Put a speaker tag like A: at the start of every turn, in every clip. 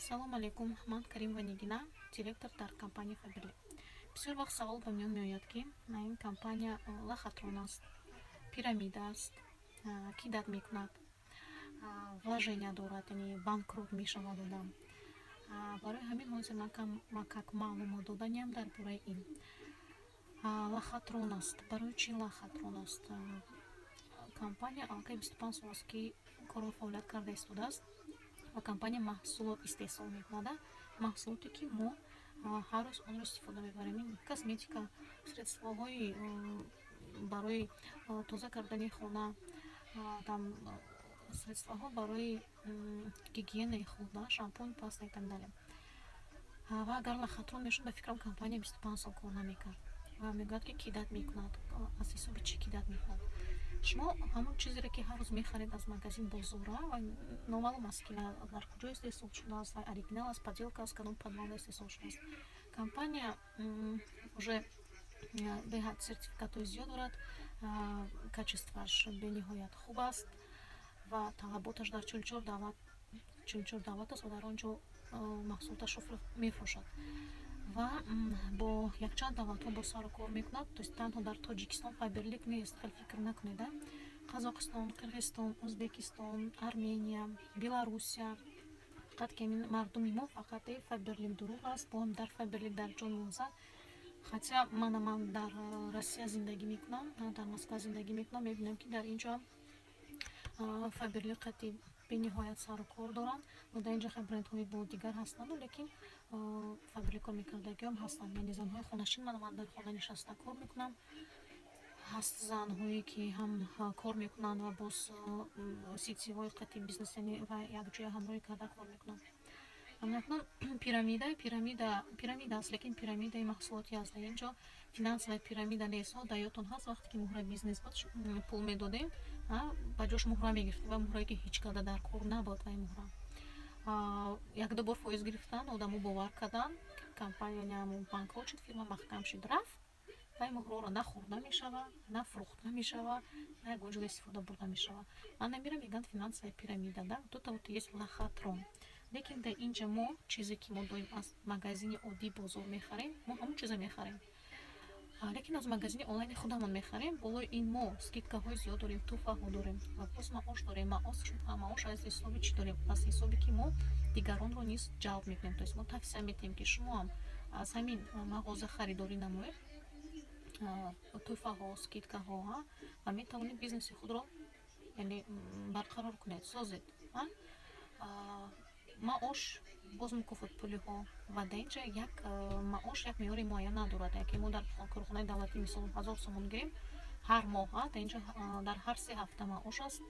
A: Салом алейкум, ман Каримова Нигина, директор дар компания Фаберлик. Бисёр вақт савол ба миён меояд, ки ин компания лохотрон аст, пирамида аст, кидать мекунад, вложения дорад, яъне банкрот мешавад одам. Барои ҳамин ҳозир ман камакак маълумот доданиам дар бораи ин. Лохотрон аст. Барои чӣ лохотрон аст? Компания аллакай 25 сол аст, ки кору фаъолият карда истодааст ва компания маҳсулот истеҳсол мекунад, маҳсулоте, ки мо ҳар рӯз онро истифода мебарем. Ин косметика, средствоҳои барои тоза кардани хона, там средствоҳо барои гигиенаи худ, шампунь, паста и так далее. Ва агар лохотрон мешуд, ба фикрам, компания 25 сол кор намекард. Ва мегӯяд, ки кидать мекунад. Аз ҳисоби чӣ кидать мекунад? Шумо ҳамон чизеро, ки ҳар рӯз мехаред аз магазин, бозора, ва номаълум аст, ки дар куҷо истеҳсол шудааст, ва оригинал аст, подделка аст, кадом подвалда истеҳсол шудааст. Компания уже беҳад сертификатҳои зиёд дорад, качествоаш бениҳоят хуб аст ва талаботаш дар 44 давлат, 44 давлат аст ва дар он ҷо маҳсулоташро мефурӯшад ва бо якчанд давлатҳо бо сару кор мекунад. То есть танҳо дар Тоҷикистон Фаберлик нест, хеле фикр накунед. Қазоқистон, Қирғизистон, Ӯзбекистон, Армения, Белоруссия. Фақат ки мардуми мо фақат «Фаберлик дурӯғ аст», бо дар Фаберлик дар ҷон мозад. Хотя мана ман дар Россия зиндагӣ мекунам, дар Москва зиндагӣ мекунам, мебинам, ки дар ин ҷо Фаберлик қати бениҳоят сару кор доранд ва дар ин ҷо хеле брендҳои бо дигар ҳастанду, лекин Фаберлик кор мекардагиҳом ҳастанд, яъне занҳои хонашин. Мана ман дар хона нишаста кор мекунам. Ҳаст занҳое, ки ҳам кор мекунанд ва боз сетевой қати бизнес, яъне ва якҷоя ҳамроҳӣ карда кор мекунанд. Акнун пирамида пирамида аст, лекин пирамидаи маҳсулотӣ аст. Дар ин ҷо финансовая пирамида нест. Дар ёдтон ҳаст, вақте ки муҳраи бизнес буд, пул медодем, ба ҷош муҳра мегирифтем ва муҳрае, ки ҳеҷ када дар кор набуд. Вай муҳра якду бор фоиз гирифтан, одамо бовар карданд, компания банкрот шуд, фирма маҳкам шуд, рафт. Вай муҳрҳоро на хӯрда мешавад, на фурӯхта мешавад, на ягон ҷо истифода бурда мешавад. Ана мира мегӯянд финансовая пирамида, да, вот это вот есть лохотрон. Лекин дар ин ҷа мо чизе, ки мо доим аз магазини оддии бозор мехарем, мо ҳамон чиза мехарем, лекин аз магазини онлайни худамон мехарем. Болои ин мо скидкаҳои зиёд дорем, тӯҳфаҳо дорем ва боз маош дорем. Маош аз ҳисоби чӣ дорем? Аз ҳисобе, ки мо дигаронро низ ҷалб мекунем, то есть мо тавсия медиҳем, ки шумо ҳам аз ҳамин мағоза харидорӣ намоед, тӯҳфаҳо, скидкаҳо, ва метавонед бизнеси худро, яъне, барқарор кунед, созед. Маош, боз мукофотпулиҳо. Ва дар ин ҷа як маош як меъёри муайян надорад, яке мо дар корхонаи давлатӣ, мисол, 1000 сомон гирем ҳар моҳ, дар ин ҷо дар ҳар 3 ҳафта маош аст.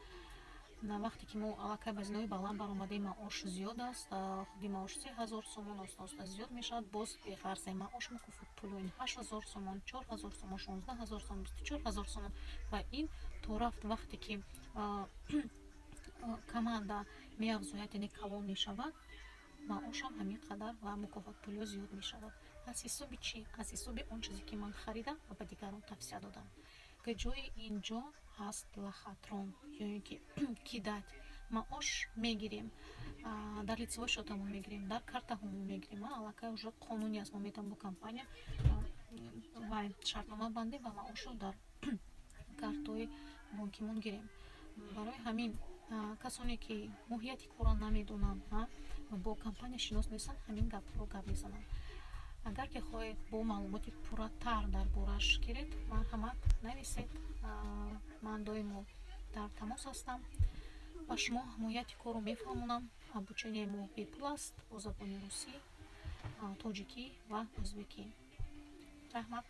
A: Вақте ки мо аллакай ба зинаҳои баланд баромадем, маош зиёд аст. Худи маош 3000 сомон, оста оста зиёд мешавад. Боз беғарзе маош, мукофотпулиҳо ин 8000 сомон, 4000 сомон, 16 000 сомон, 24 000 сомон. Ва ин то рафт, вақте ки команда меафзояд, яъне калон мешавад, маошам ҳамин қадар ва мукофотпулиҳо зиёд мешавад. Аз ҳисоби чӣ? Аз ҳисоби он чизе, ки ман харидам ва ба дигарон тавсия додам. Ки ҷои ин ҷо ҳаст лохотрон ё ин ки кидать? Маош мегирем, дар лицевой счетамон мегирем, дар картаҳомон мегирем. Аллакай уже қонунӣ аст, мо метавонем бо компания ва шартнома бандем ва маошро дар картҳои бонкимон гирем. Барои ҳамин касоне, ки моҳияти корро намедонанд ва бо компания шинос нестанд, ҳамин гапҳоро гап мезананд. Агар ки хоҳед бо маълумоти пурратар дар борааш гиред, марҳамат, нависед. Ман доимо дар тамос ҳастам ба шумо моҳияти корро мефаҳмонам. Обученияи мо бепул аст, бо забони русӣ, тоҷикӣ ва ӯзбекӣ. Раҳмат.